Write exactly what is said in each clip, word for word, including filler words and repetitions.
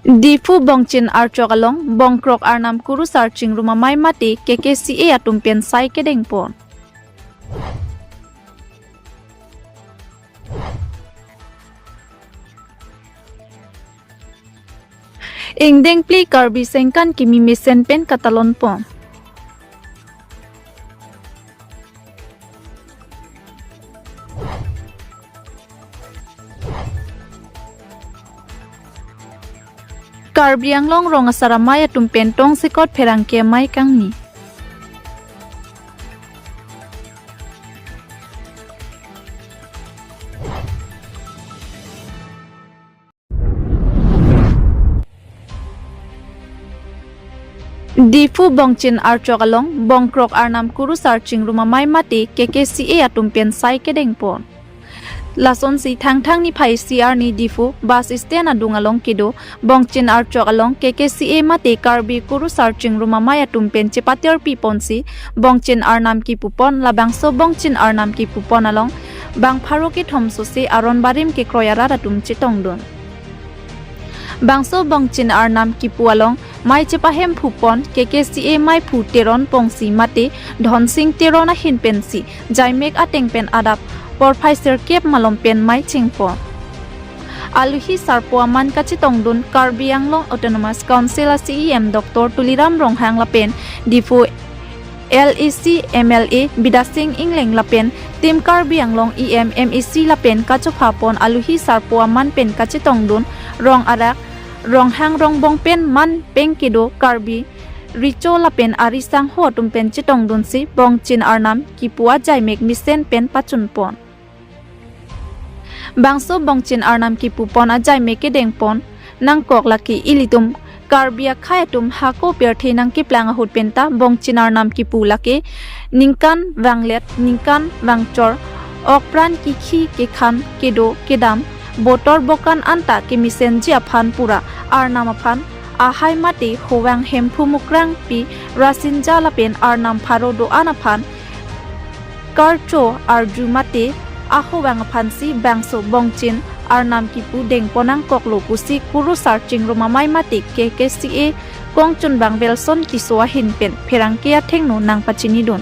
Diphu Bongchin Archok along bongkrok arnam kurusar chingrum amei mate K K C A atum pen sai kedengpon. Ingdeng phli Karbi sengkan kimi mesen pen katalonpon. Karbi Anglong rong asar amei atum pen tongsekot pherangke amei kangni. Diphu Bongchin Archok along bongkrok arnam kurusar chingrum amei mate K K C A atum pen sai kedengpon. Lasonsi Thangthang niphai isi arni Diphu bus stand adung along kedo Bongchin Archok along K K C A mate Karbi kurusar chingrum amei atum pen chepaterpiponsi Bongchin arnam kipupon. Labangso Bongchin arnam kipupon along bang pharo kethom sose aron barim kekroi arat atum chetongdun. Bangso Bongchin arnam kipu along mei chepahemphupon K K C A meiphu Teron Pongsi mate Dhonsing Teron ahin pensi jaimek ateng pen adap porphai sirkep malom pen mei chengpon. Aluhi sarpo aman kachetongdun Karbi Anglong Autonomous Council a C E M Doctor Tuliram Ronghang lapen Diphu L A C M L A Bidya Sing Engleng lapen Team Karbi Anglong E M M A C lapen kachophapon aluhi sarpo aman pen kachetongdun rong arak Ronghang Rongbong pen man peng kedo Karbi Recho lapen ari sangho atum pen chetongdunsi Bongchin arnam kipu ajaimek mesen pen pachunpon. Bangso Bongchin arnam kipupon ajaimek kedengpon nangkok lake ilitum Karbi akhei atum hako pirthe nangkeplang ahut penta Bongchin arnam kipu lake ningkan vanglet, ningkan vangchor, okpran kikhi kekhan kedo kedam, botor bokan anta kemesenji aphan pura arnam aphan ahai mate hovang Hemphu Mukrangpi Rasinja lapen arnam pharo do-an aphan karcho arju mate ahovang aphansi bangso Bongchin arnam kipu dengpon nangkoklo pusi kurusar chingrum amei mate K K C A kongchunbang Welson Tisso ahin pen pherangke athengno nangpachinidun.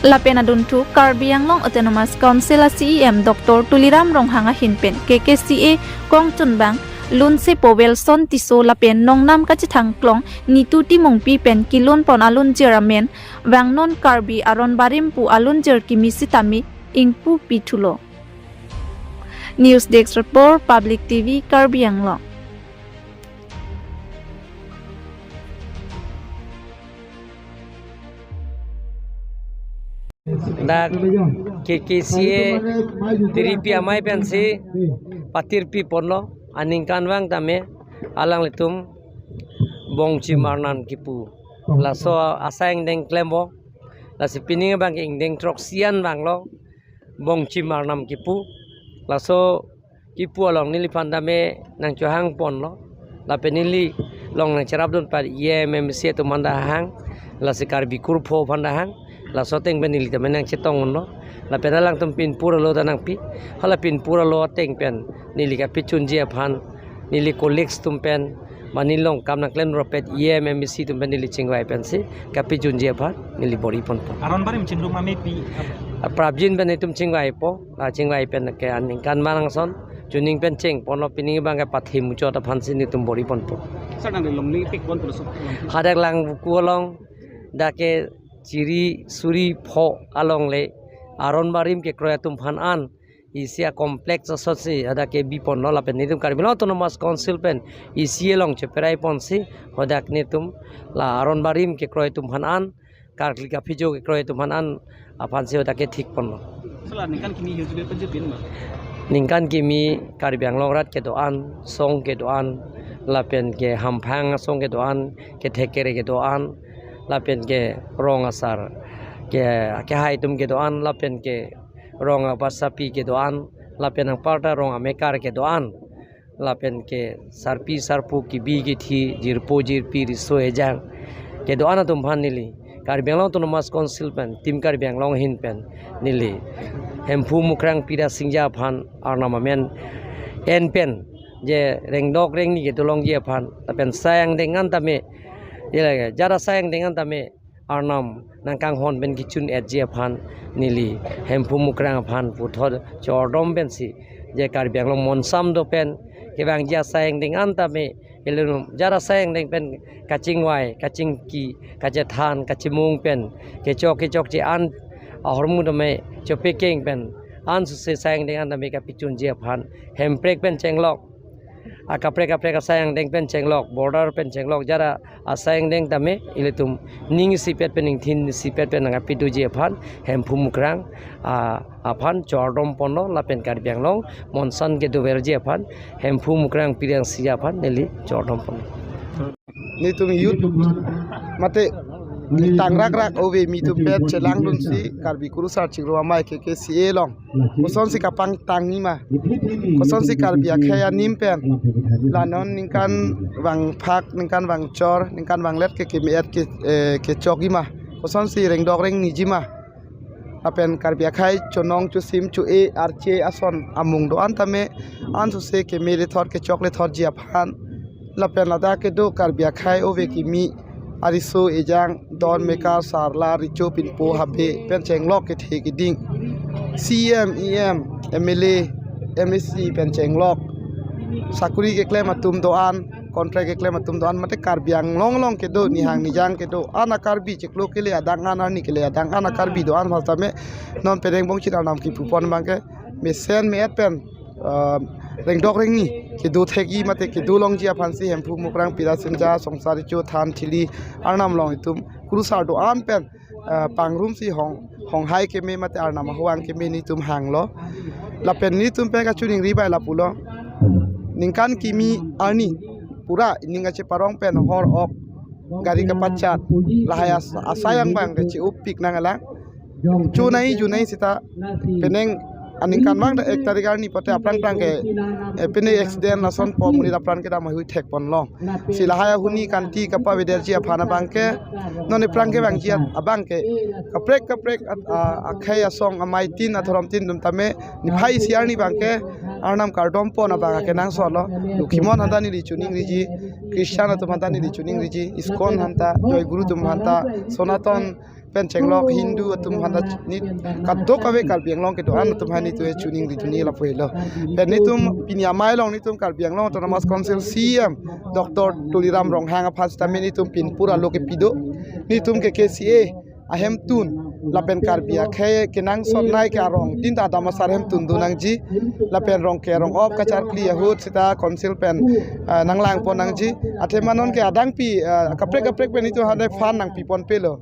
Lapen adunthu Karbi Anglong Autonomous Council a C E M Doctor Tuliram Ronghang ahin pen K K C A kongchunbang lunsepo Welson Tisso lapen nongnam kachethangklong Nitu Timungpi pen kelunpon alunjir amen vangnon Karbi aron barim pu alunjir kimi sitame ingpu pithulo. News Desk Report, Public T V, Karbi Anglong. Dak K K C A tiripi amei pensi patirpiponlo, aningkanvang tame alanglitum Bongchin arnam kipu. Laso asai ingdeng klempo. Lasi pini abang ingdeng throksi an vanglo Bongchin arnam kipu. Laso kipu along neliphan tame nangchohangponlo. Lapen neli along nangcherapdun pat E M M A C atum aphanta hang. Lasi Karbi kurpho aphanta hang. Laso ateng pen neli tame nangchetongdunlo. Lapen alangtum pinpur alo ta nangpi. Hala pinpur alo ateng pen neli kapachunji aphan, neli colleagues atum pen, mane nelilong kam nangklem ropet E M M A C atum pen neli chingvai pensi kapachunji aphan neli bor-iponpo. Aron barim chingrum ameipi. Aprapjin pen itum chingvaipo, la chingvai pen ke aningkan aman ason, chuning pen chengponlo, pini abang ke pathi muchot aphansi netum bor-iponpo. Sir, nang longle pikponpo laso. Hadak Langvoku along, dak ke chiri suri pho along le aron barim kekroi atum aphan an isi a complex asotsi hadak ke biponlo, lapen netum Karbi Anglong Autonomous Council pen isi along cheperaiponsi hadak netum la aron barim kekroi atum aphan an, karkli kaphijo kekroi atum aphan an aphansi hadak ke thikponlo. Sir, la ningkan kimi hirjude penjepin ma? Ningkan kimi Karbi Anglong arat kedo-an, song kedo-an, lapen ke hamphang asong kedo-an, kethek kere kedo-an, lapen ke rong asar ke, kehai atum kedo-an, lapen ke rong abasapi kedo-an, lapen anparta rong amekar kedo-an, lapen ke sarpi sarpo, kebi kethi, jirpo jirpi, riso ejang kedo-an atum aphan neli Karbi Anglong Autonomous Council pen, Team Karbi Anglong ahin pen neli Hemphu Mukrangpi Rasinja aphan arnam amen en pen je rengdok rengni kedolongji aphan lapen asai angdeng an tame, je lake jara asai angdeng an tame Arnam nangkanghon pen kechun-etji aphan neli Hemphu Mukrang aphan puthot chordom pensi, je Karbi Anglong monsam do pen kevangji asai angdeng an tame, ilitum jara asai angdeng pen kachingvai, kachingki, kachethan, kachimung pen kechok kechokche an ahormu tame chopekeng pen ansose asai angdeng an tame kapechunji aphan, Hemprek pen chenglok, akaprek kaprek asai angdeng pen chenglok, border pen chenglok jara asai angdeng tame ilitum ning isipet pen, ningthin isipet pen nangkapedoji aphan Hemphu Mukrang, ah, aphan chordom ponlo lapen Karbi Anglong monsam kedoverji aphan Hemphu Mukrang pirang si aphan neli chordom ponlo. Netum youth mate tangrakrak ove, netum pen chelangdunsi Karbi Kurusar Chiklo Amei K K C A along kosonsi kapangtang nima, kosonsi Karbi akhei anim pen la non ningkan vangphak, ningkan vangchor, ningkan vanglet ke keme-et ke, eh, kechokji ma, kosonsi rengdok rengniji ma, lapen Karbi akhei chonong chosim cho-e arche ason amung do-an tame ansose keme lethot kechok lethotji aphan, lapen ladak kedo Karbi akhei ove kimi ariso ejang don meka sarla recho pinpo habe pen chenglok kethe keding, C E M, E M, M L A, M A C pen chenglok, sakuri keklem atum do-an, contract keklem atum do-an, mate Karbi Anglong along kedo, nihang nijang kedo-an a-Karbi, chiklo kele adang an, arni kele adang an a-Karbi do-an aphan tame non penang bongchin Arnam kipupon abangke mesen me-et pen, ah, rengdok rengni kedo thekji mate kedolongji aphansi Hemphu Mukrang pira sinja songsar recho than thili Arnam along itum Kurusar do-an pen, ah, pangrumsi hong, honghai keme mate Arnam ahong keme netum hanglo. Lapen netum pen kachiningri bai lapulo. Ningkan kimi arni pura ning kacheparong pen hor ok gari kapachat, lahai as-, asai angbang ke che-upik nanglang. Junai, Junai seta penang aningkan abang ta ek tarik arni pote aphrang phrang ke, eh, pine accident lason po monit apran kedam ahui thek ponlong. Si lahai ahuni kanti kapavedetji aphan abangke, non ephrang kevangji abangke kaprek kaprek at-, a-, akhei asong amei tin adhorom tin atum tame niphai isi arni abangke Arnam kardom pon abang akenangsot lo. Lokhimon aphanta neli chiningriji, Christian atum aphanta neli chiningriji, ISKCON aphanta, Joy Guru atum aphanta, Sonaton pen chenglok Hindu atum aphanta, neli kadokave Karbi Anglong kedo-an atum aphan neli tu chiningri dun lapu helo. Pen netum pini amei along netum Karbi Anglong Autonomous Council C E M Doctor Tuliram Ronghang aphan sitame netum pinpur alo kepido. Netum K K C A ahemtun lapen Karbi akhei kenangsotnei ke arong tin ta adam asar hemtun donangji, lapen rong ke rong op kacharkli ahut seta council pen, ah, nanglang pon nangji. Athema non ke adangpi, ah, kaprek kaprek pen netum hande fund nangpi ponpe lo.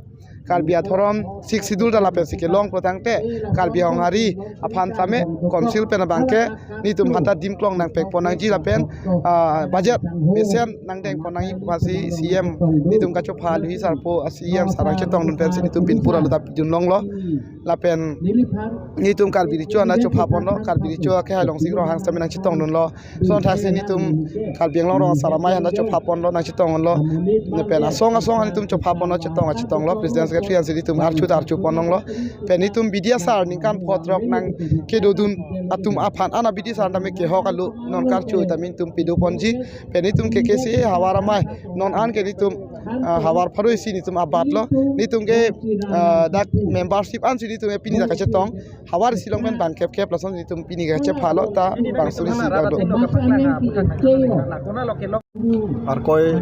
Karbi adhorom Sixth Schedule ta lapensi kelong pulotangte Karbi Honghari aphan tame council pen abangke netum aphanta dimklong nangpek pon nangji lapen, ah, budget mesen nangdeng pon nangji pusi C E M netum kachopha Luhi Sarpo a C E M sar nangchetong dun pensi netum pinpur alo ta pidun longlo. Lapen netum Karbi Recho aphanta chopha ponlo, Karbi Recho akhei along sing Ronghang sitame nangchetong dunlo. Lason thaksi netum Karbi Anglong Rong Asar Amei aphanta chopha ponlo, nangchetong lo. Lapen asong asong netum chopha ponlo, chetong chetonglo, president secretary ansi netum archu ta archu pon longlo. Pen netum B D S R ningkan photrok nangkedodun atum aphan ana B D S R tame kehok alo non karchu tame netum pido ponji. Pen netum K K C A havar amei non an ke netum, ah, havar pharo isi netum abatlo. Netum ke, ah, dak membership ansi netum pini dak kachetong. Havar isi along pen bang kep kep lason netum pini kachephalo ta bang suri isi dak do. Arkoi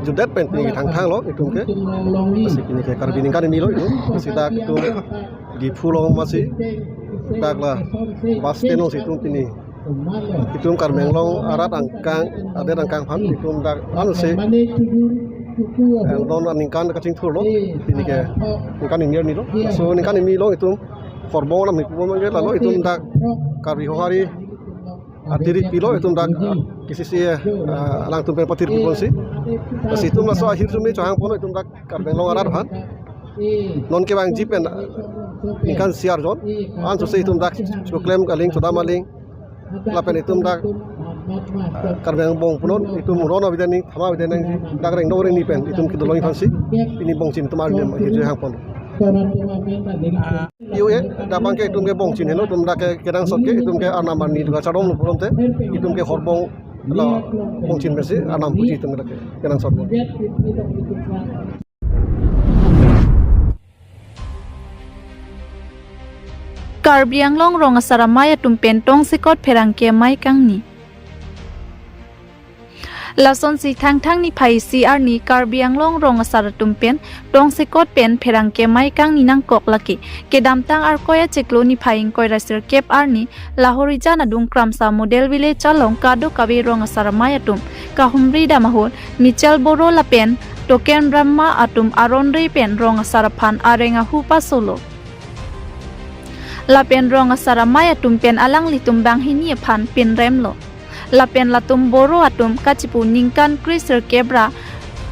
jutdet pen pini thangthang lo itum ke. Lasi pini ke Karbi ningkan hini lo itum. Lasi dak itum Diphu along masi dak la bus stand alongsi itum pini itum Karbi Anglong arat angkang, adet angkang aphan itum dak ansi, eh, non aningkan kachingthurlo, pini ke ningkan hini arni lo. So ningkan hini lo itum horbong nam ni pupon mangge lalo itum dak Karbi Honghari atirik pilo itum dak K C C A, eh, alangtum pen patir pi ponsi. Lasi itum laso ahirjume chohang ponlo itum dak Karbi Anglong arat aphan. Non kevangji pen, ah, ningkan isi arjon. Ansose itum dak choklem aling, chodam aling. Lapen itum dak, ah, Karbi Anglong punon, itum ron avedetji, thama avedetji, dak rengdok rengni pen itum kedolongji aphansi pini bongchin itum arni ahirjume hang pon. P O A, dak abangke itum ke bongchin helo, itum dak ke kenangsot ke, itum ke arnam arni dak kachadom lo pulote, itum ke horbong Lo, mungkin besi anam puji itu mereka kenang sot. Karbi Anglong rong asar amei atum pen tongsekot pherangke amei kangni. Lasonsi Thangthang niphai isi arni Karbi Anglong rong asar atum pen tongsekot pen pherangke amei kangni nangkok lake. Kedamtang Arkoi achiklo niphai ingkoi ra sirkep arni Lahorijan adung Kramsa Model Village along kadokave rong asar amei atum kahumri dam ahut Michel Boro lapen Token Brahma atum aron re pen rong asar aphan areng ahu pasolo. Lapen rong asar amei atum pen alanglitum banghini aphan pinremlo. Lapen latum Boro atum kachipu ningkan kre sirkep ra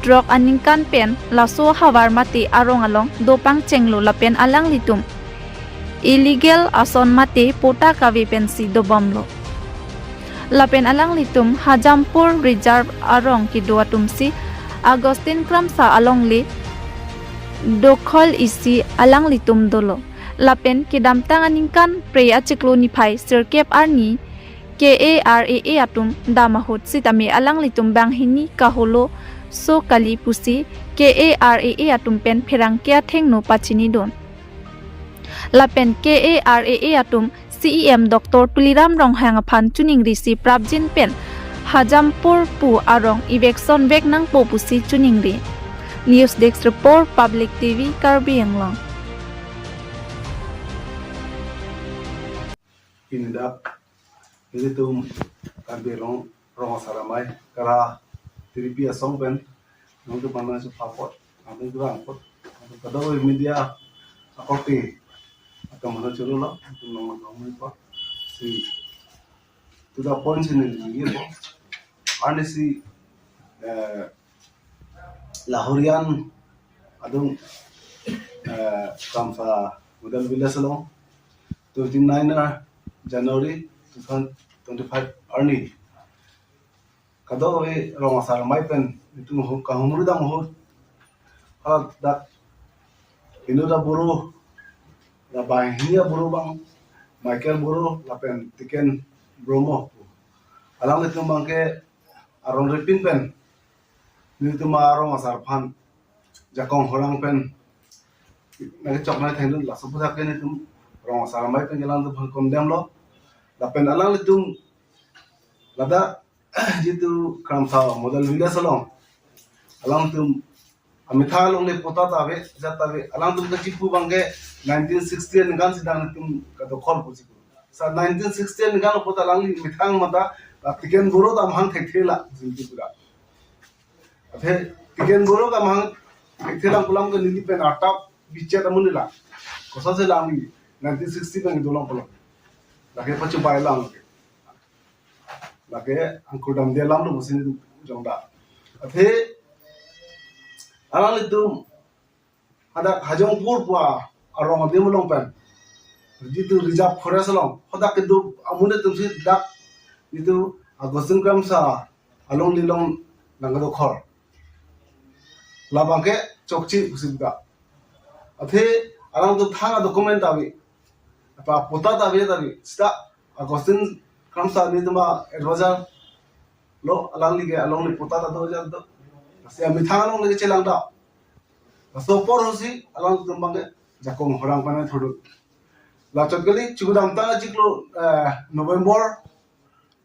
throk aningkan pen laso ahavar mate arong along dopangchenglo lapen alanglitum illegal ason mate patta kave pensi dobomlo. Lapen alanglitum Hajampur Reserve arong kedo atumsi Augustine Kramsa alongle dokhol isi alanglitum dolo. Lapen kedamtang aningkan pre achiklo niphai sirkep arni K A R A A atum dam ahut sitame alanglitum banghini kaholo so kali pusi K A R A A atum pen pherangke athengno pachinidun. Lapen K A R A A atum C E M Doctor Tuliram Ronghang aphan choningri si prapjin pen Hajampur pu arong eviction vek nangpo pusi choningri. News Desk Report, Public T V, Karbi Anglong. Pini dak ilitum Karbi Anglong rong asar amei kara tiripi asong pen nangtum mana su papot nangtum kurang pot nangtum kadokave media akorte atum mana churu lo nangtum nong nong pot si to the point si neli ye po arnisi eh, Lahorijan adung eh, Kramsa Model Village along twenty nine January two thousand twenty five arni kadokave rong asar amei pen itum ho kahumri dam ho hala dak Inota Boro la banghini Boro bang Michael Boro lapen Token Brahma alanglitum abangke aron re pin pen nelitum arong asar aphan jakong horang pen nangkechok nangkethengdun laso aphuthak ke nelitum rong asar amei pen alanglitum aphan condemn lo lapen alanglitum ladak jitu Kramsa Model Village along alanglitum amethang alongle patta ta ave, jat ta ave, alanglitum kachipu abangke nineteen sixty aningkan si dak nelitum kadokhol pusi pu. Sa nineteen sixty aningkan lo patta alangli methang mata la Token Boro ta amahang thekthe la pusi pu dak. Athe Token Boro ta amahang thekthe lang pu alam ke neli pen artap bichet amonit la. Kosa se alangli nineteen sixty pen dolong pulo. Lake pachu bai lang. Lake angkur damde alam lo pusi nelitum jongda. Athe alanglitum hadak Hajampur pu arong adim along pen jitu reserve forest along hadak kedo amonit atum si dak jitu Augustine Kramsa alongle along nangkadokhol. Labangke chokche pusi dak. Athe alanglitum thang adocument ta ave. Apa patta ta ave ta ave. Sita Augustine Kramsa nelitum advisor lo alangli ke alongle patta ta do jat do. Si amethang alongle chelang ta. Laso apor si alanglitum abangke jakong horang pen thurdu. Lachot kali chukudamtang achiklo eh, November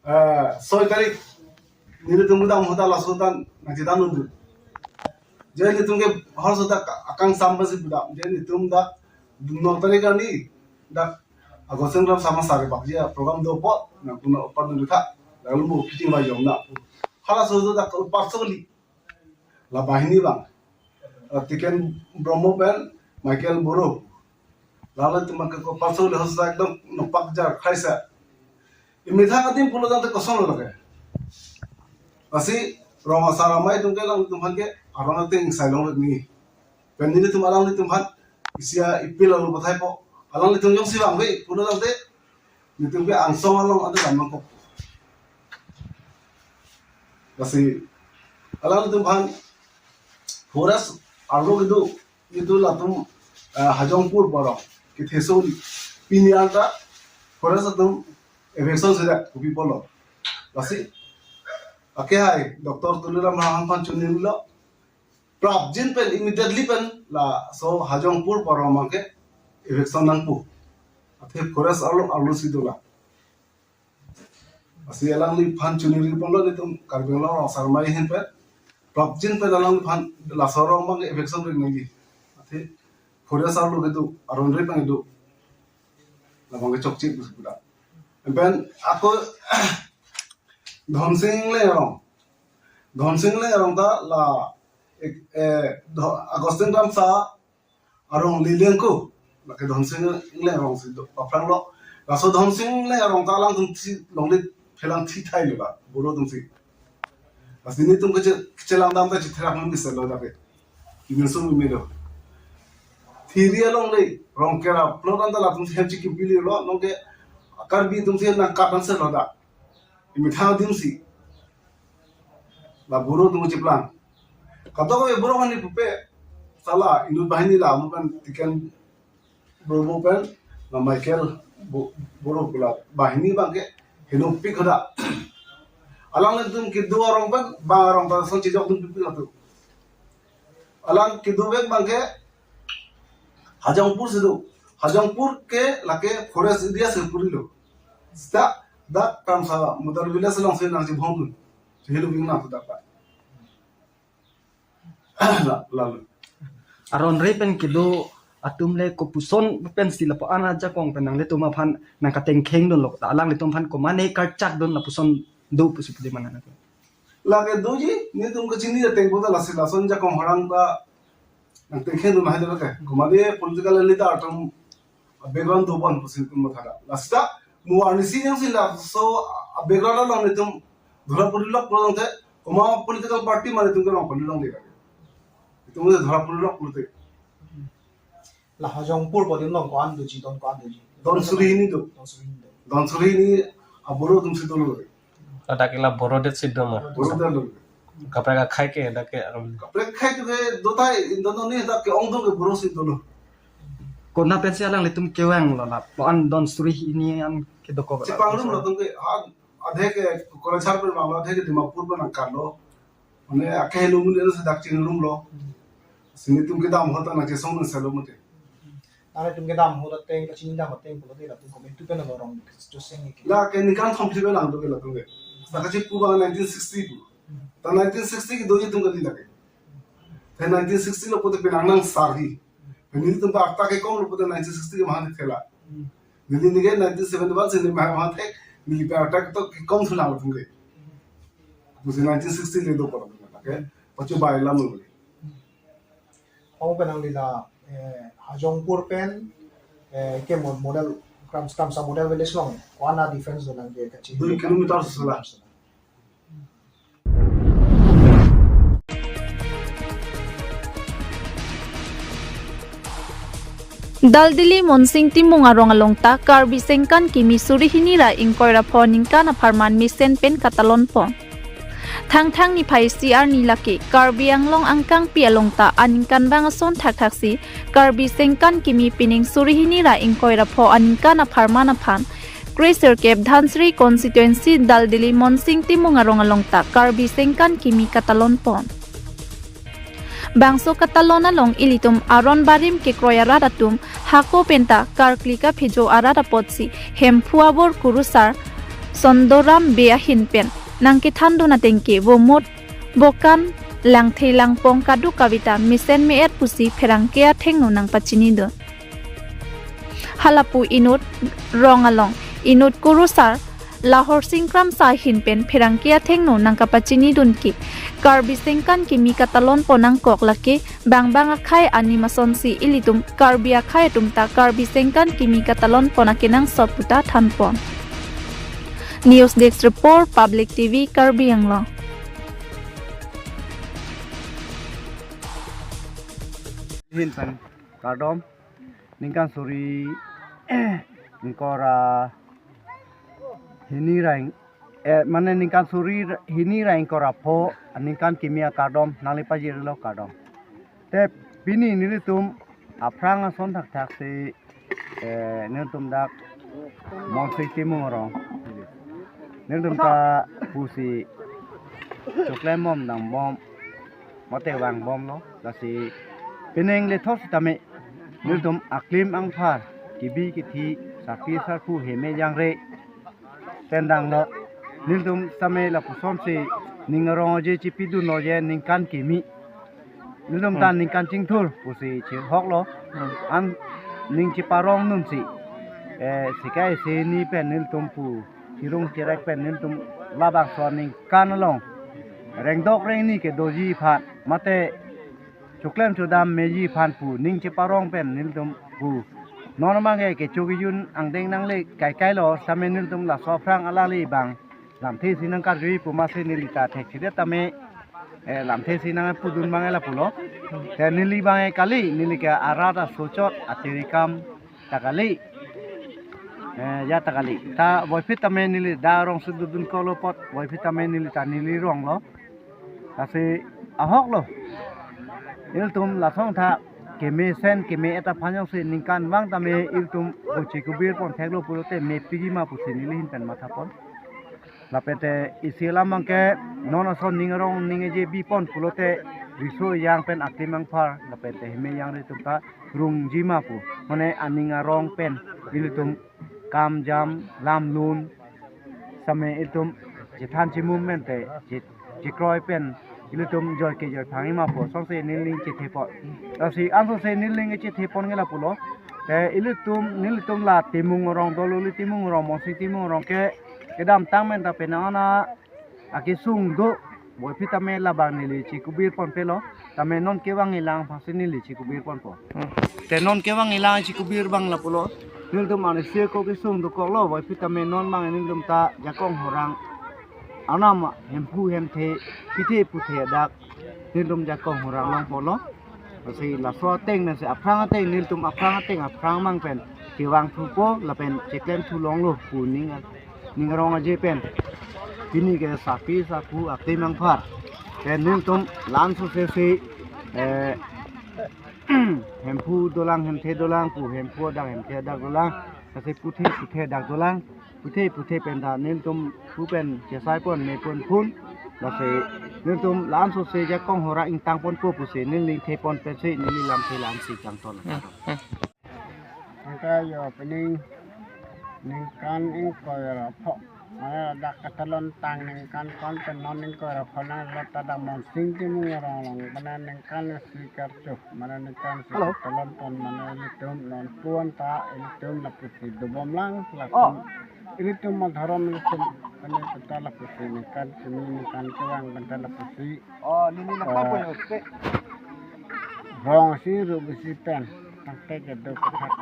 eh, soi tarik nelitum kedam ahut ta laso tan nangchedandun. Je nelitum ke hor so ta akang sam basi kedam. Je nelitum dak dun nok tarik arni dak Augustine Kramsa asar abak je program dopo nangtum apar dun tha. Lalu mo kiting ba yom na. Hala so dak upar soli. La banghini abang. Eh, Token Brahma pen Michael Boro. Lalu teman ke kopasol le hosta ekdom nopak jar khaisa. Imethang adim pulo tangte kosonlo lake. Lasi rong asar amei atum ke alanglitum aphan ke arong ateng sailong ni. Pen nelitum alanglitum aphan isi appeal lo pathai po. Alanglitum jongsi vangve pulo tangte nelitum ke angsong along ante dam nangkok. Lasi alanglitum aphan forest arlo kedo itu latum eh, Hajampur pu arong kethe soli pini anta forest atum eviction sida kopi pulo. Lasi Ake hai, Doctor Tuliram Ronghang aphan choningri lo. Prapjin pen immediately pen laso Hajongpur pu arong abangke eviction nangpo. Athe forest arlo arlo si do la. Lasi alangliphan choningri ponlo nelitum Karbi Anglong Rong Asarmai ahin pen. Prapjin pen alangliphan laso arong abangke eviction ring nangji. Athe forest arlo kedo, aron re pang kedo. Labangke chokche pusi pu da. Pen ako Dhonsing Engleng arong. Dhonsing Engleng arong ta la, eh, eh, Dho-, Augustine Kramsa arong lileng ko. Lake Dhonsing Engleng arong si do, aphrang lo. Laso Dhonsing Engleng arong ta alangtum si longle phelang thi thai lo ba, Boro atum si. Lasi nelitum keche-, kechelang dam ta chetherak meme selo dak ke. Imin sum meme do. Thiri along le, Rongkera plot anta latum si hem chikipili lo, nonke Karbi atum si nangkat nang selo dak. Imethang adim si. La Boro atum chiplang. Kadokave Boro hani pupe. Sala, inut banghini la, amu kan Tiken Bro pen, la Michael Bo-, Boro pu la banghini abangke, henopik hadak. Alanglitum kedo arong pen, bang arong ta son chejok dunpik latum. Alang kedovek abangke, Hajongpur si do. Hajongpur ke lake forest area si puri lo. Sita, dak Kramsa model village along si nangchibhong dun. Chihelo bing nang dak pa. La, lalu. Aron re pen kedo atum le kopuson pensi lapu-an ajakong pen nanglitum aphan nangkatengkheng dunlo ta alanglitum aphan komane karchak dun lapuson do pusi pudi mana na. Lake doji, nelitum kachini ateng pu ta lasi lason ajakong harang ta nangtengkheng dun hai lake. Komane political leader atum background do pon pusi nelitum matha da. Lasi ta, mu arnisi yang si laso background along nelitum dhura puri lok pulo te, komat political party ma nelitum ke rong puri long de. Nelitum ke dhura puri lok pulo te. La Hajongpur pu adim along ko-an doji, don ko-an doji? Don suri hini do. Don suri hini do. Don suri hini a Boro atum si dolo. Ladak ke la Boro det si do ma. Boro det lo. Kaprek akhei ke dak ke arum. Kaprek akhei tu ke dotai, don don ni dak ke ongdung ke Boro si dolo. Kona pensi alanglitum kevang lo la, ko-an don suri hini an kedo ko. Chepangrum latum ke, ha, adhe ke Kolachar pen vanglo, adhe ke Dimapur pen nangkarlo. Mane akhei lo mun eno si dak chingrumlo. Lasi nelitum kedam ahut ta nangchesong nang selo mate. Nanglitum kedam ahut ateng, kachini dam ateng pulote latum komat tu pen lo rong choseng ke. Lake ningkan thomphli pen nang do ke latum ke. Dak kachipu abang nineteen sixty pu. Ta nineteen sixty kedoji atum kali lake. Ta nineteen sixty lo pute penang nang sarhi. Nelitum pen arta kekom lo pute nineteen sixty ke mahan thela. Neli nike nineteen seventy-one si neli mahan thek, neli pen arta to kekom thu nang latum ke. Pusi nineteen sixty le do pora ke. Pachu bai lam lo. Hong pen nangli la, eh, Hajongpur pen, eh, ke mo-, model, Kram-, Kramsa model village along, ko-an a difference do nang ke kachi? Dui kilometer sula. Daldili Monsing Timung arong along ta Karbi Sengkan kimi suri hini ra ingkoi ra pho aningkan apharman mesen pen katalon pon. Thangthang niphai isi arni lake Karbi Anglong angkangpi along ta aningkanvang ason thakthaksi Karbi Sengkan kimi pining suri hini ra ingkoi ra pho aningkan apharman aphan kre sirkep Dhansiri constituency Daldili Monsing Timung arong along ta Karbi Sengkan kimi katalon pon. Bangso katalon along ilitum aron barim kekroi arat atum hako penta karkli kaphejo arat apotsi Hemphu abor kurusar Sondoram Bey ahin pen nangkethan dun ateng ke vomot bokan langthe langpong kadokave ta mesen me-et pusi pherangke athengno nangpachini dun. Halapu inut rong along inut kurusar Lahor Singkram Sahin pen pherangke athengno nangkapachini dun ke Karbi Sengkan kimi katalon pon nangkok lake bangbang akhei anim asonsi ilitum Karbi akhei atum ta Karbi Sengkan kimi katalon pon akenangsot puta than pon. News Desk Report, Public T V, Karbi Anglong. Hin pen kardom ningkan suri ingkoi ra hini ra ing-, eh, mane ningkan suri ra-, hini ra ingkoi ra pho, ningkan kimi akardom nangli pajirlo kardom. Te pini nelitum aphrang ason thakthaksi, eh, nelitum dak Monsing Timung arong. Nelitum ta pusi choklem bom dam bom mate vang bomlo. Lasi pining lethot sitame nelitum aklim angphar, kebi kethe, sarpi sarpo, heme jangre pen danglo. Nelitum sitame lapuson si ning arong aje chipidunlo je ningkan kimi. Nelitum ta Hmm. ningkan chingthur pusi chihoklo. Hmm. An ning chiparong nunsi, eh, sikai sini pen nelitum pu chirung chirek pen nelitum labangso aningkan along rengdok rengni kedoji aphan mate choklem chodam meji aphan pu ning chiparong pen nelitum pu non abangke kecho kejun angdeng nangle kaikailo sitame nelitum laso aphrang alangli abang lamthe si nangkarjui pu masi neli ta thekthedet tame, eh, lamthe si nangpudun abang lapulo. Te neli abang kali, neli ke arat asochot atirikam ta kali. Eh, ya ta kali. Ta voiphit tame neli dak arong si dodun kolo apot, voiphit tame neli ta neli ronglo. Lasi ahoklo. Ilitum lason ta kemesen keme-et aphan jongsi ningkan vang tame ilitum bochi kubir pon theklo pulote mepiji ma pusi neli ahin pen matha pon. Lapen te isi alam abangke non ason ning arong ning eje bi pon pulote riso ejang pen aklim angphar lapen te heme jangre atum ta rungji ma pu. Mane aning arong pen ilitum kam jam lam lun sitame ilitum chethan chimum pen te che-, chekroi pen ilitum joi kejoi phangji ma pu asonsi neli ning chethe pon. Lasi ansose neli ning chethe pon ke lapulo. Te ilitum nelitum la Timung arong dolo, ili Timung arong, Mongsing Timung arong ke kedamtang pen ta penang ana akesung do, voiphit tame labang neli chikubir ponpelo, tame non kevang ilang aphansi neli chikubir ponpo. Hmm. Te non kevang ilang chikubir abang lapulo, nelitum arnisi ako kesung dokoklo, voiphit tame non abang nelitum ta jakong horang anam Hemphu Hemthe, pithe puthe dak nelitum jakong horang longpolo. Lasi laso ateng nasi aphrang ateng nelitum aphrang ateng aphrang mang pen kevang thupo lapen cheklem thu longlo pu ning ning arong aje pen. Pini ke sarpi sarpo aklim angphar pen nelitum la-an sose si, eh, Hemphu dolang Hemthe dolang pu, Hemphu adak Hemthe adak dolang, lasi puthe puthe adak dolang, puthe puthe pen ta nelitum pu pen chesai pon me pon phun. Lasi nelitum la-an sose jakong horang ingtang ponpo pusi neli ning the pon pensi neli lamthe la-ansi kangton. Hmm, hmm. Angka yo pining ningkan ingkoi ra pho. Mane dak katalon tang ningkan kon pen non ingkoi ra pho nanglo ta dak Mongsing Timung arong along. Mane ningkan isi karcho. Mane ningkan isi Hello. katalon pon mane ilitum non puan ta ilitum lapusi dobom lang lakum. Oh. Ilitum adhorom ilitum mane kota lapusi ningkan kimi ningkan kevang pen ta lapusi. Oh, nini nak apa ya? Rong si ru besi pen. Tangte kedo kethak.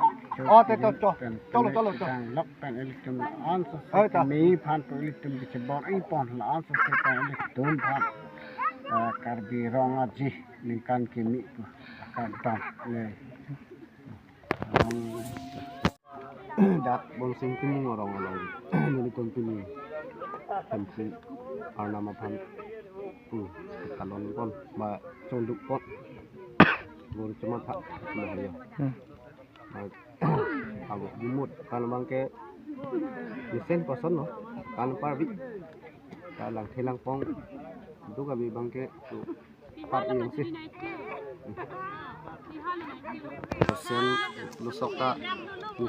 Oh, te to, to. Pen, Cholo, cholo, cholo. Tang lok pen ilitum la-an sose Oh, ta. keme aphan pu ilitum kechebor ingpon la-an sose pen ilitum aphan. Eh, Karbi rong aji ningkan kimi pu. Kardom. Ne. Rong Dak Mongsing Timung arong along nelitum pini Hemphu arnam aphan pu kalon pon ba chonduk pon bor chema tha ma hayo. Hmm. Abo bumut kan abangke mesen pason lo kan parbi ta langthe langpong duk abi abangke tu Par iyang si. Sen lusok ta,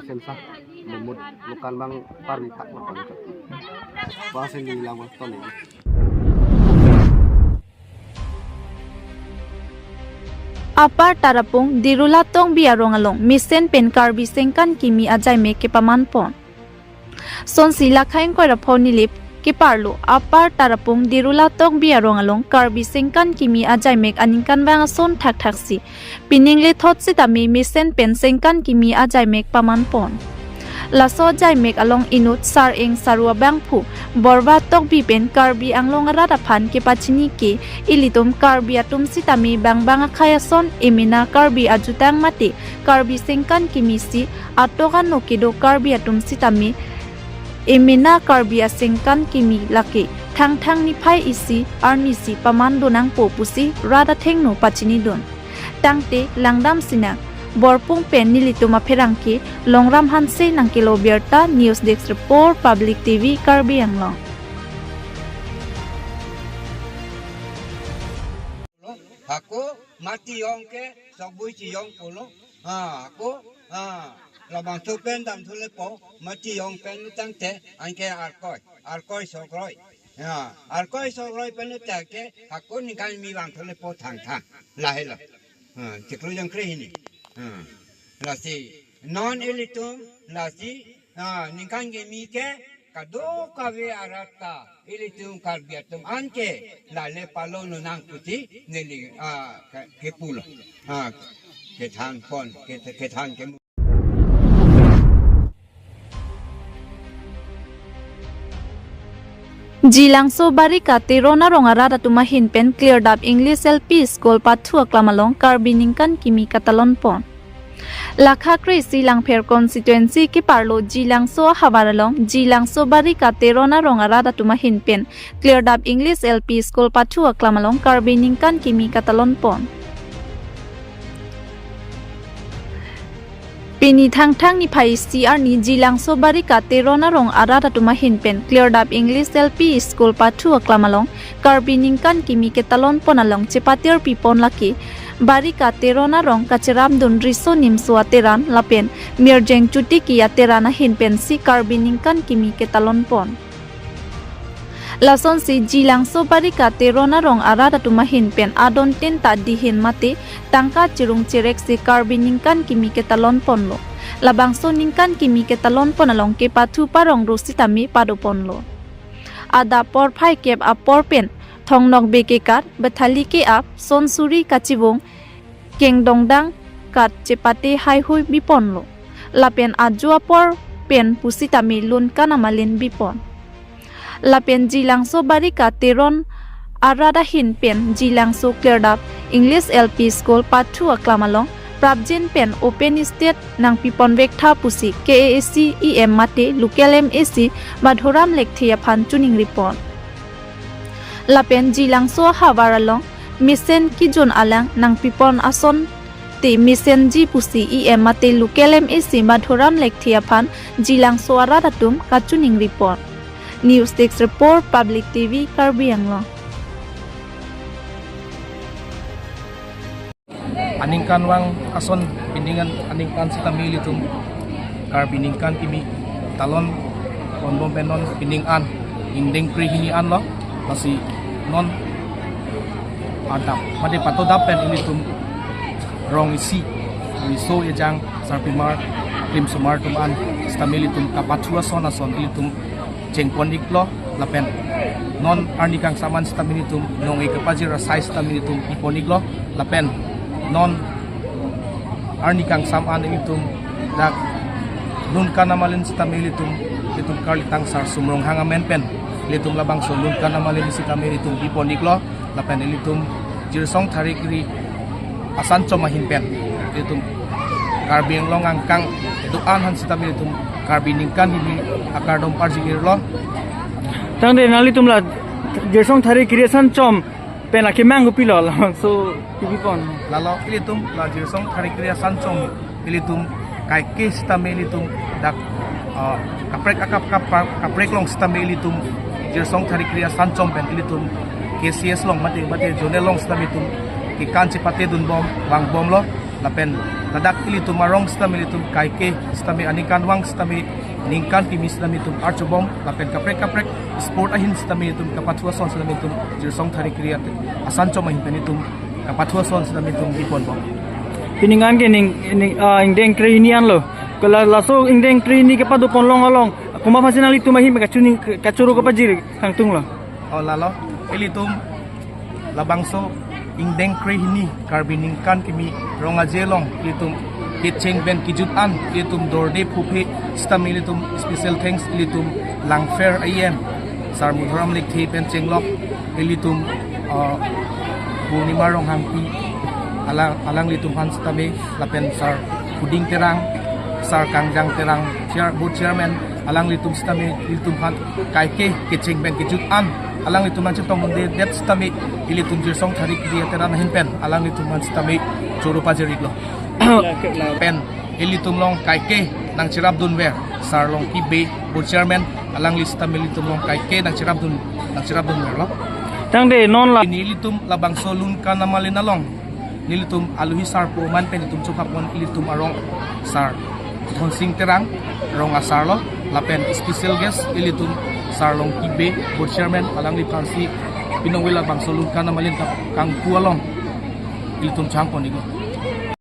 sen sa, bumut lukan abang par ni thak lo kan. Ba sen ni lang bang ton ni. Upper Tarapung Dirula Tongbi arong along mesen pen Karbi sengkan kimi ajaimek kepaman pon. Sonsi lakhai ingkoi ra pho Nilip keparlo Upper Tarapung Dirula Tongbi arong along Karbi sengkan kimi ajaimek aningkanvang ason thakthaksi pining lethot sitame mesen pen sengkan kimi ajaimek paman pon. Laso ajaimek along inut Sar-eng Saru abangphu Borba Tokbi pen Karbi Anglong arat aphan kepachini ke ilitum Karbi atum sitame bangbang akhai ason emena Karbi ajutang mate Karbi sengkan kimi si atok ano kedo Karbi atum sitame emena Karbi asengkan kimi lake Thangthang niphai isi arnisi paman do nangpo pusi rat athengno pachinidun. Tangte langdam sinang, Borpung pen nelitum apherangke Longram Hanse nangkelo birta, News Desk Report, Public T V Karbi Anglong. Hako mati yong ke sokbui chiyong pulo. Ha, hako, ha, labangso pen damthu lepo, mati yong pen tangte, anke Arkoi, Arkoi Sokroi. Ha, Arkoi Sokroi pen tangte, hako ningkan kimi vangthu lepo thangthang. Lahelo. Ha, chiklo jangkre hini. Ha, lasi, non ilitum, lasi, ha, ningkan kimi ke, kadokave arat ta, ilitum Karbi atum anke, lale palo nonang pusi, neli, ha, ke, kepulo. Ha, kethan pon, ke, kethan ke Jilangso Barika Teron arong arat atum ahin pen Klirdap English L P School pathu aklam along Karbi ningkan kimi katalon pon. Lakha kre-isi Langpher constituency keparlo Jilangso ahavar along Jilangso Barika Teron arong arat atum ahin pen Klirdap English L P School pathu aklam along Karbi ningkan kimi katalon pon. Pini Thangthang niphai isi arni Jilangso Barika Teron arong arat atum ahin pen Klirdap English L P School pathu aklam along Karbi ningkan kimi ketalon pon along chepatir pipon lake Barika Teron arong kacherapdun Riso Nimso Ateran lapen Mirjeng Chutiki Ateran ahin pensi Karbi ningkan kimi ketalon pon. Lasonsi Jilangso Barika Teron arong arat atum ahin pen adon tin ta dihin mate tangka chirung chirek si Karbi ningkan kimi ketalon ponlo. Labangso ningkan kimi ketalon pon along kepathu parong ro sitame pado ponlo. Adap porphai kep apor pen Thongnokbe kekat, Bethali ke-ap, Sonsuri kachivung, kengdongdang kat chepate haihui biponlo. Lapen ajo apor pen pusitame lun kanamalin bipon. Lapen Jilangso Barika Teron arat ahin pen Jilangso Klirdap English L P School pathu aklam along prapjin pen open stage nangpipon vektha pusi K A A C E M mate local M A C Madhuram Lekthe aphan choningri pon. Lapen Jilangso ahavar along mesen kejun alang nangpipon asonte mesenji pusi E M mate local M A C Madhuram Lekthe aphan Jilangso arat atum kachoningri pon. News Desk Report, Public T V, Karbi Anglong. Aningkanvang ason pining an aningkan sitame ilitum Karbi ningkan kimi talon ponbom pen non pining an ingdeng kre hini anlo, lasi non adap mate patodap pen ilitum rong isi, riso ejang sarpimar klimsomar atum an sitame ilitum kapathu ason ason ilitum chengpon iklo lapen non arni kangsam an sitame ilitum nong-e kapajir asai sitame ilitum ipon iklo lapen non arni kangsam an ilitum dak lun kanamalin sitame ilitum, ilitum karlitang Sar Sum Ronghang amen pen ilitum labangso lun kanamalin sitame ilitum ipon iklo lapen ilitum Jirsong Thari Kiri asan chom ahin pen ilitum Karbi Anglong angkang do-an aphan sitame ilitum Karbi ningkan hini akardom parjing irlo. Tangte nanglitum la Jirsong Thari Kiri asan chom pen akemang kopilo, labangso T V pon? Lalo ilitum la Jirsong Thari Kiri asan chom ilitum kaike sitame ilitum dak, ah, kaprek akap kap kaprek along sitame ilitum Jirsong Thari Kiri asan chom pen ilitum K C S along mate mate zonal along sitame ilitum kekan chepatedun bom vangbomlo lapen ladak ilitum arong sitame ilitum kaike sitame aningkanvang sitame ningkan kimi sitame ilitum archobom lapen kaprek kaprek sport ahin sitame ilitum kapathu ason sitame ilitum Jirsong Thari Kiri asan chom ahin pen ilitum kapathu ason sitame ilitum ipon bom. Pining an ke ning, ning, ah, ingdeng kre hini anlo. Kala laso ingdeng kre hini kepado ponlong along komat aphansi nanglitum ahin kachuning kachoro kapajir kangtunglo? Oh, lalo ilitum labangso ingdeng kre hini Karbi ningkan kimi rong aje along ilitum kecheng pen kejut an ilitum dorde phuphe sitame ilitum special thanks ilitum Langpher E M Sar Madhuram Lekthe pen chenglok ilitum, uh, Purnima Ronghangpi alang, alanglitum aphan sitame lapen Sar Puding Terang, Sar Kangjang Terang, chair, board chairman, alanglitum sitame ilitum aphan kaike kecheng pen kejut an alanglitum aphan chetongdunde det sitame ilitum Jirsong Thari Kiri Ateran ahin pen alanglitum aphan sitame choro pajir iklo. Pen ilitum along kaike nangcherapdunver Sar Longki Bey, board chairman, alangli sitame ilitum along kaike nangcherapdun, nangcherapdunverlo. Tangte non la nelitum labangso Lunkan Amalin along nelitum aluhi sar pu aman pen itum chokha pon ilitum arong sar Dhonsing Terang, rong asar lo, lapen special guest ilitum Sar Longki Bey, board chairman, alangliphan si pinong wi labangso Lunkan Amalin kap kangpu along ilitum chang pon iklo.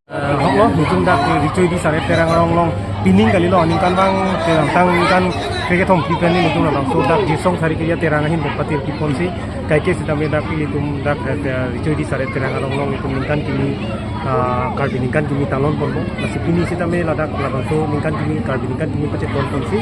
Eh, hoklo, nelitum dak, eh, Richo Edi Sar-et Terang arong along pining kalilo, ningkan bang, eh, tang ningkan krekethom pi pen nelitum labangso dak Jisong Sari Keria Terang ahin pen patir kiponsi, kaike sitame dak nelitum dak, eh, Richo Edi Sar-et Terang arong along nelitum ningkan kimi, ah, Karbi ningkan kimi talon ponpo, lasi pini sitame ladak labangso ningkan kimi, Karbi ningkan kimi pachetong ponsi,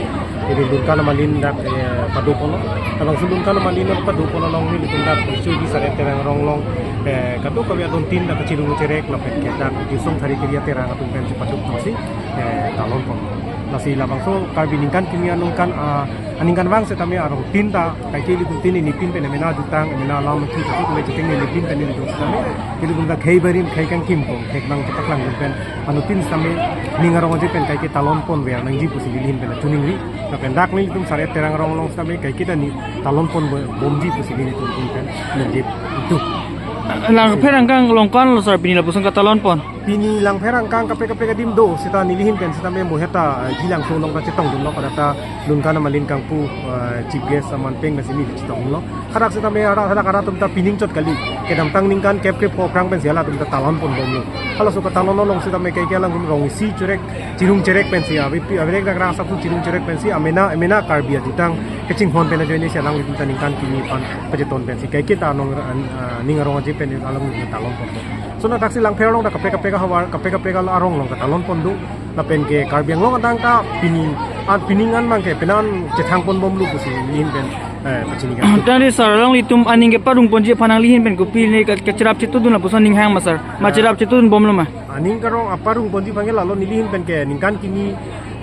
jadi Lunkan Amalin dak, eh, pado ponlo. Labangso Lunkan Amalin pado pon along nelitum dak Richo Edi Sar-et Terang arong along, eh, kadokave adontin dak kachirung cherek lapen ke dak Jisong Sari Keria Terang atum pen chepaduk nangsi, eh, talon pon. Lasi labangso Karbi ningkan kimi aningkan, ah, aningkan vang sitame arongtin ta kaike ilitum tin ini pin pen emena jutang, emena alam mungkin satu kami cheteng ini pin pen ilitum sitame ilitum ta khei barim khei kangkim pon khei bang chepaklangdun pen anuttin sitame ning arong aje pen kaike talon ponver nangji pusi nelihin pen choningri. Lapen dak nelitum Sar-et Terang arong along sitame kaike ta ne talon pon bo-, bomji pusi nelitum tin pen nangji itu. Langpher angkang along ko-an lo sar pini lapuson katalon pon? Pini langpher angkang kaprek kaprek adim do, sita nelihin pen sitame mo heta, eh, Jilangso along ta chetongdunlo, pada ta Lunkan Amalin kangpu, eh, chief guest aman pen nasi neli chetonglo. Hadak sitame ara, hadak ara atum ta pining chot kali. Kedamtang ningkan kep kep pho krang pensi halatum ta talon pon bomlo. Halaso katalon along sitame kaike alanglitum rong isi cherek, chirung cherek pensi, ave pi, ave rek dak ra sapu chirung cherek pensi, amena, amena Karbi ajutang kachinghon pen ajoine si alanglitum ta ningkan kimi aphan pacheton pensi kaike ta nong, ah, ning arong aje pen alanglitum talon ponpo. Lason thaksi langpher along dak kaprek kaprek ahavar, kaprek kaprek arong along katalon pon do. Lapen ke Karbi Anglong adang ta pini, an pining an bang ke penan chethang pon bomlo pusi nelihin pen, eh, pachini kan. Tangte sar alanglitum aning keparong ponji aphan nanglihin pen kopi ne ka-, kacherap chetudun lapuson ning hang ma sar? Ma cherap chetudun bomlo ma? Aning karong aparong ponji aphan ke lalo nelihin pen ke ningkan kimi,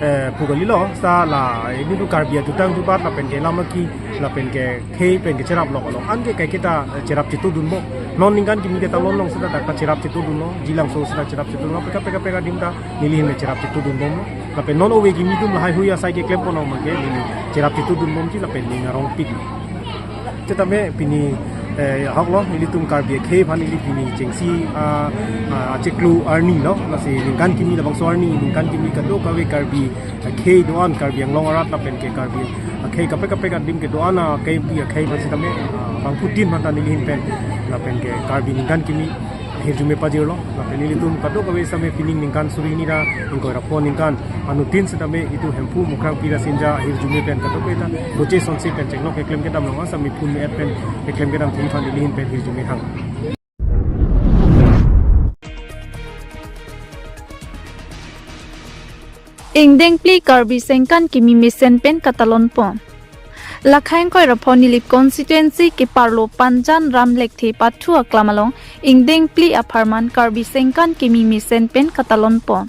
eh, pu kalilo, sa la, ini tu Karbi ajutang jubat lapen ke lama ki, lapen ke khei pen ke cherap lok along. Anke kaike ta, eh, cherap chetudun bom. Non ningkan kimi ketalon along sita dak ta cherap chetudunlo, Jilangso sita cherap chetudunlo, peka peka peka adim ta nelihin cherap chetudun bomlo. Lapen non ove kimi atum lahai hui asai keklem pon along ke neli cherap chetudun bomji lapen ning arong pik. Sitame pini, eh, hoklo, nelitum Karbi akhei aphan neli pini chengsi, ah, ah, achiklo arni lo, lasi ningkan kimi labangso arni, ningkan kimi kadokave Karbi akhei do-an Karbi Anglong arat lapen ke Karbi akhei kaprek kaprek adim kedo-an akhei pi akhei aphan sitame, ah, bangphutin aphan ta nelihin pen lapen ke Karbi ningkan kimi ahirjume pajirlo, lapen nelitum kadokave sitame pining ningkan suri hini ra ingkoi ra pho ningkan anuttin sitame itum Hemphu Mukrang Pira Sinja ahirjume pen kadokave ta doche sonsi pen chenglok keklem kedam along sitame phun me-et pen keklem kedam thengphan nelihin pen hirjume hang. Ingdeng phli Karbi ningkan kimi mesen pen katalon pon. Lakhai ingkoi ra pho Nilip constituency keparlo Panjan Ram Lekthe pathu aklam along ingdeng phli apharman Karbi ningkan kimi mesen pen katalon pon.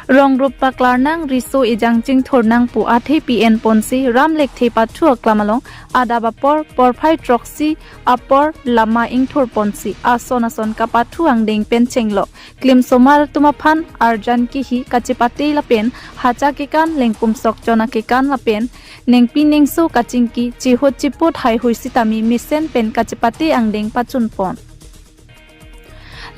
Rong rup paklar nang, riso ejang chingthur nang pu athe pi-en ponsi Ram Lekthe pathu aklam along adap apor, porphai throksi apor lama ingthur ponsi ason ason kapathu angdeng pen chenglok klimsomar atum aphan arjan kihi kachepate lapen hacha kekan, lengpum sok chona kekan lapen nengpi nengso kachingki chihut chiput haihui sitame mesen pen kachepate angdeng pachun pon.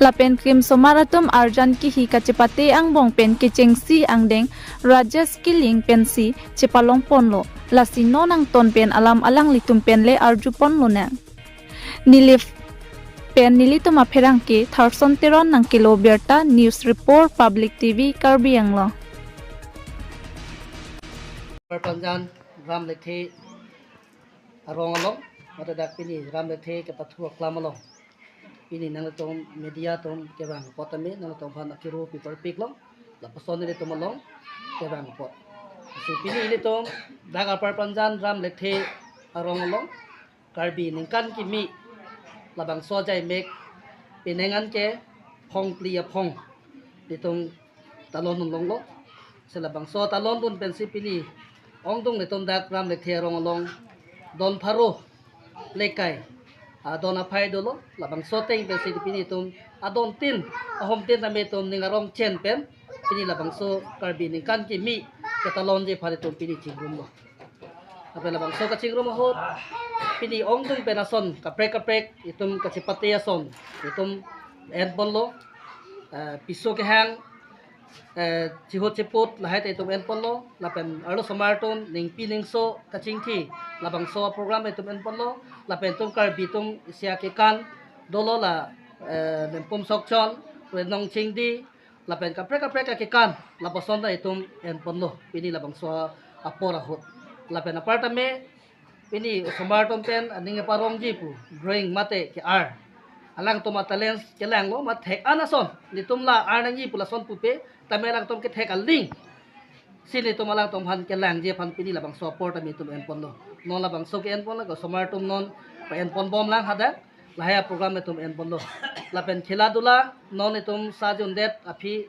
Lapen klimsomar atum arjan kihi kachepate angbong pen kechengsi angdeng Rajesh Killing pensi chepalong ponlo. Lasi non angton pen alam alanglitum pen le arju ponlo nang. Nilip pen nelitum apherangke Tharson Teron nangkelo birta, news report Public T V Karbi Anglong. Upper Panjan Ram Lekthe arong along, mate dak pini Ram Lekthe kepathu aklam along pini nangtum media atum kevang apot tame nangtum aphan akiru pi parpik long, lapuson nelitum along kevang apot. Si pini nelitum dak Upper Panjan Ram Lekthe arong along Karbi ningkan kimi labangso ajai mek penang an ke phong phli aphong nelitum talon dun longlo. Si labangso talon dun pensi pini ongdung nelitum dak Ram Lekthe arong along don pharo lekai adon aphai dolo, labangso ateng pensi pini itum adon tin ahom tin tame itum ning arong chen pen pini labangso Karbi ningkan kimi ketalonji aphan itum pini chingrumlo. Lapen labangso kachingrum ahut Pini ongdung pen ason kaprek kaprek itum kachepate ason itum enponlo. Eh, piso kehang, eh, chihut chiput lahai ta itum enponlo. Lapen arlo osomar atum ningpi ningso kachingthi labangso program itum enponlo. Lapen itum Karbi atum isi akekan dolo la, eh, Nempum Sokchon, Renong Chingdi, lapen kaprek kaprek akekan lapuson ta itum enponlo pini labangso apor ahut. Lapen apar tame pini osomar atum pen aning parongji pu drawing mate ke-ar. Alangtum a-talents kelanglo, ma thek an ason nelitum la-ar nangji pu lason pupe, tame alangtum kethek aling si nelitum alangtum aphan kelangji aphan pini labangso apor tame itum enponlo. Non labangso ke-enponlo, osomar atum non pa-enponbom lang hadak, lahai a-program itum enponlo. Lapen khela dula non itum sa jundet aphi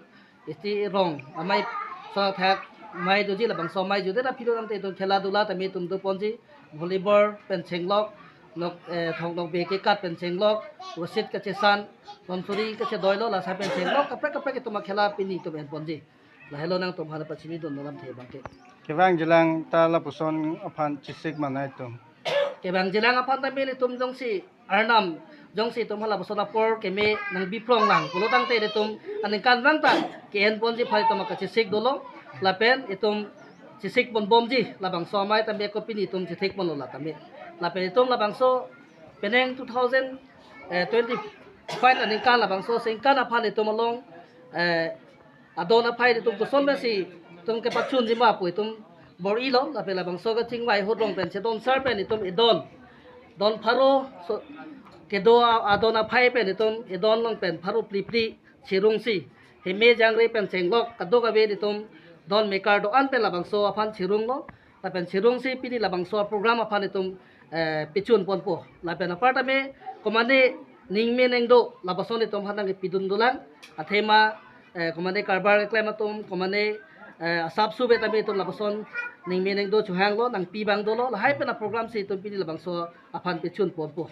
isi rong amei so thak mai doji, labangso amei jundet aphi do tangte itum khela dula tame itum doponji, volleyball pen chenglok, nok, eh, thong nok be kekat pen chenglok, wasit kachesan, tonsuri kachedoilo, lasi pen chenglok, kaprek kaprek itum akhela pini itum enponji. Lahelo, nangtum aphan pachini dun alamthe abangke. Kevangjilang ta lapuson aphan chesik ma nangtum? Kevangjilang aphan tame nelitum jongsi arnam jongsi itum hala lapuson apor keme nangbiprong lang pulo tangte nelitum aningkanvang ta ke-enponji aphan itum kachesik dolo. Lapen itum chesikponbomji labangso amei tame ko pini itum chethekponlo la tame. Lapen itum labangso penang two thousand, eh, twenty-five aningkan labangso sengkan aphan itum along, eh, adon aphai itum koson pensi itum kepachunji ma pu itum bor-ilo. Lapen labangso kachingvai ahut rong pen chedon sar pen itum edon, don pharo so kedo a-, adon aphai pen itum edon along pen pharo phli phli cherungsi, heme jangre pen chenglok kadokave itum don mekar do-an pen labangso aphan cherunglo. Lapen cherungsi pini labangso program aphan itum, eh, pechunponpo. Lapen apar tame komane ningme ningdo lapuson itum aphan nangkepidun dolang. Athema, eh, komane karbar keklem atum, komane, eh, asapso be tame itum lapuson ningme ningdo chohanglo, nangpi abang dolo, lahai pen a-program si itum pini labangso aphan pechunponpo.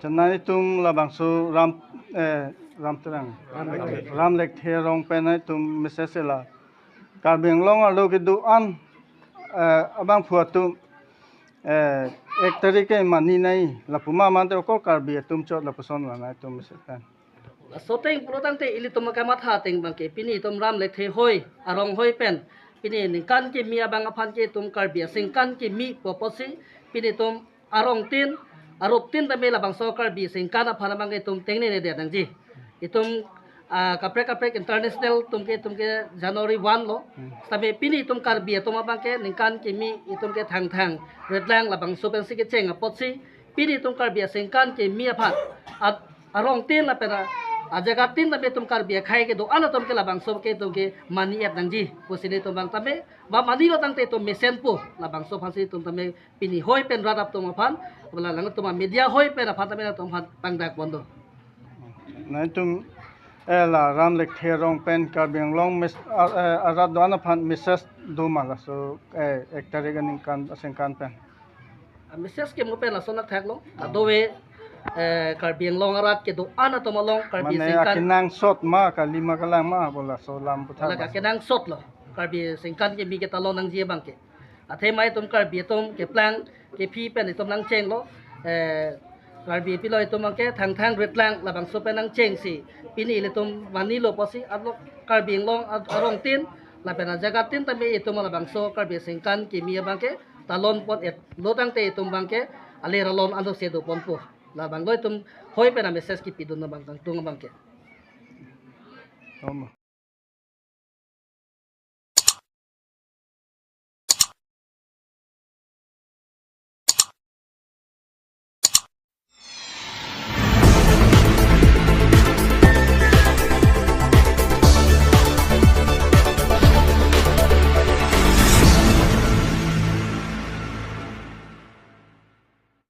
Chennai itum labangso Ram, eh, Ram Terang. Ram Lekthe. Ram Lekthe arong pen itum message la Karbi Anglong arlo kedo-an, eh, abangphu atum, eh, ek tarik ke mani nai lapu ma mate oko Karbi atum chot lapuson la nangtum message pen. Laso ateng pulo tangte ilitum kamatha ateng abangke pini itum Ram Lekthe hoi, arong hoi pen pini ningkan kimi abang aphan ke itum Karbi asengkan kimi pu apotsi pini itum arongtin, aruptin tame labangso Karbi sengkan aphan abangke itum tengnene det nangji. Itum, ah, kaprek kaprek international atum ke, itum ke January one lo. Hmm. Tame pini itum Karbi atum abangke ningkan kimi itum ke Thangthang Retlang labangso pensi kecheng apotsi pini itum Karbi asengkan kimi aphan at arongtin lapen a, ajagatin tame itum Karbi akhei kedo-an atum ke labangso ke itum ke mani et nangji pusi nelitum abang tame ba manilo tangte itum mesenpo, labangso aphansi itum tame pini hoi pen rat atum aphan, wala nangtum a-media hoi pen aphan tame nangtum aphan pangdakpon do. Nangtum, eh, la Ram Lekthe arong pen Karbi Anglong mes-, ah, eh, arat do-an aphan message do ma laso, eh, ek tarik aningkan asengkan pen? A-message ke mo pen lason athak lo. Kadokave, eh, Karbi Anglong arat kedo-an atum along Karbi mane sengkan akenangsot ma, kali ma kalang ma, bo laso alam puthot. Wala ba akenangsot lo. Karbi sengkan kimi ketalon nangji abangke. Athema itum Karbi atum keplang kephi pen itum nangchenglo. Eh, Karbi pilo itum abangke Thangthang Retlang labangso pen nangchengsi pini ilitum manilo apotsi arlo Karbi Anglong ar-, arongtin lapen ajagatin tame itum labangso Karbi sengkan kimi abangke talonpon et lo tangte itum abangke aler alon alo sedoponpo. Labanglo itum hoi pen a-message kipidun abang kangtung abangke. Om.